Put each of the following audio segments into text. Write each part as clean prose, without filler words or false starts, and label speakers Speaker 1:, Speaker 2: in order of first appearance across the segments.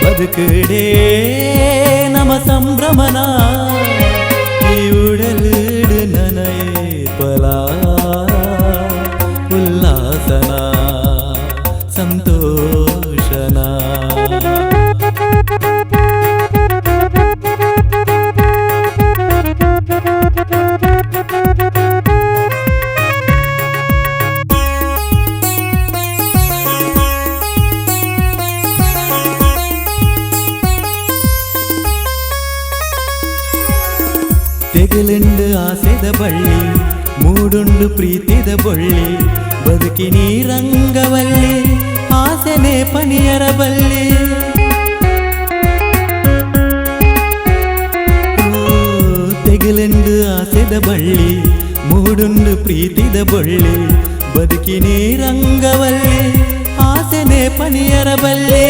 Speaker 1: ಬದುಕುಡೇ ನಮ ಸಂಭ್ರಮನ ಈ ಉಡಲುಡು ನನಯೇಪಲ ಉಲ್ಲಾಸನ ಸಂತೋಷನ. ತೆಗಲುಂಡು ಆಸೆದ ಬಳ್ಳಿ ಮೂಡುಂಡು ಪ್ರೀತಿದ ಬೊಳ್ಳಿ ಬದುಕಿನಿ ರಂಗವಲ್ಲಿ ಆಸೆನೆ ಪನಿಯರ ಬಲ್ಲಿ. ತೆಗಲುಂಡು ಆಸೆದ ಬಳ್ಳಿ ಮೂಡುಂಡು ಪ್ರೀತಿದ ಬೊಳ್ಳಿ ಬದುಕಿನಿ ರಂಗವಲ್ಲಿ ಆಸೆನೆ ಪನಿಯರ ಬಲ್ಲಿ.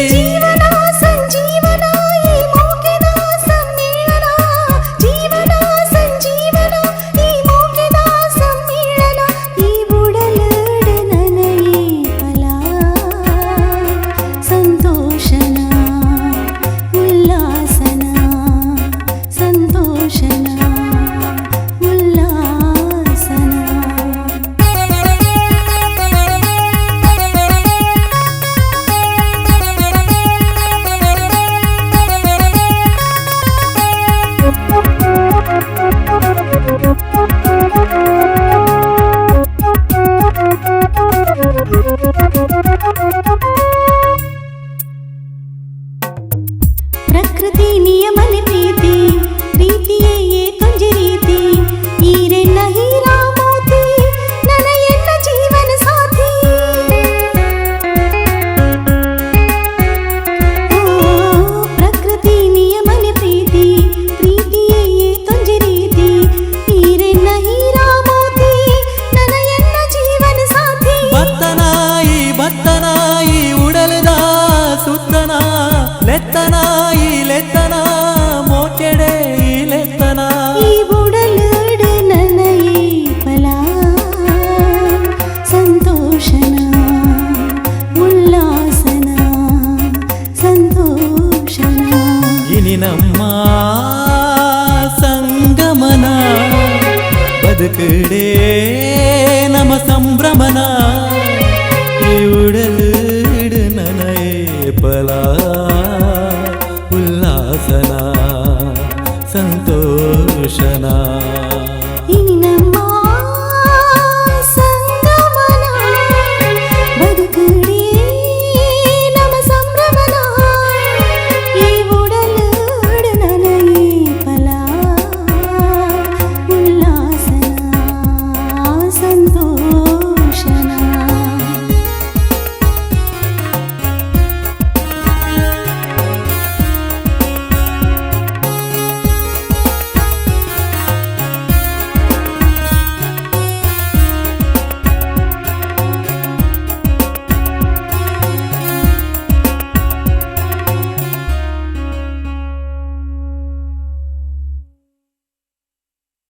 Speaker 2: ಪ್ರಕೃತಿ ನಿಯಮನೆ ಪ್ರೀತಿ ಪ್ರೀತಿಯೇ ಏತೊಂಜಿ ರೀತಿ ಈರೆನ್ನ ಹೀರಾ ಮೋತಿ ನನಯೆನ್ನ ಜೀವನ ಸಾಥಿ. ಓ ಪ್ರಕೃತಿ ನಿಯಮನೆ ಪ್ರೀತಿ ಪ್ರೀತಿಯೇ ಏತೊಂಜಿ ರೀತಿ ಈರೆನ್ನ ಹೀರಾ ಮೋತಿ ನನಯೆನ್ನ ಜೀವನ ಸಾಥಿ.
Speaker 1: ಬತ್ತನಾಯಿ ಬತ್ತನಾಯಿ ಉಡಲದ ಸುತ್ತನ ಲೆತ್ತನಾಯಿ ಲೆತ್ತನ ಮೋಕೆಡೆ ಲೆತ್ತನ.
Speaker 2: ಈ ಉಡಲುಡು ನನಯೇಪಲ ಸಂತೋಷನ ಉಲ್ಲಾಸನ ಸಂತೋಷನ.
Speaker 1: ಇನಿ ನಮ್ಮ ಸಂಗಮನ ಬದುಕುಡೇ ನಮ ಸಂಭ್ರಮನ ಈ ಉಡಲುಡು ನನಯೇಪಲ ಉಲ್ಲಾಸನ ಸಂತೋಷನ.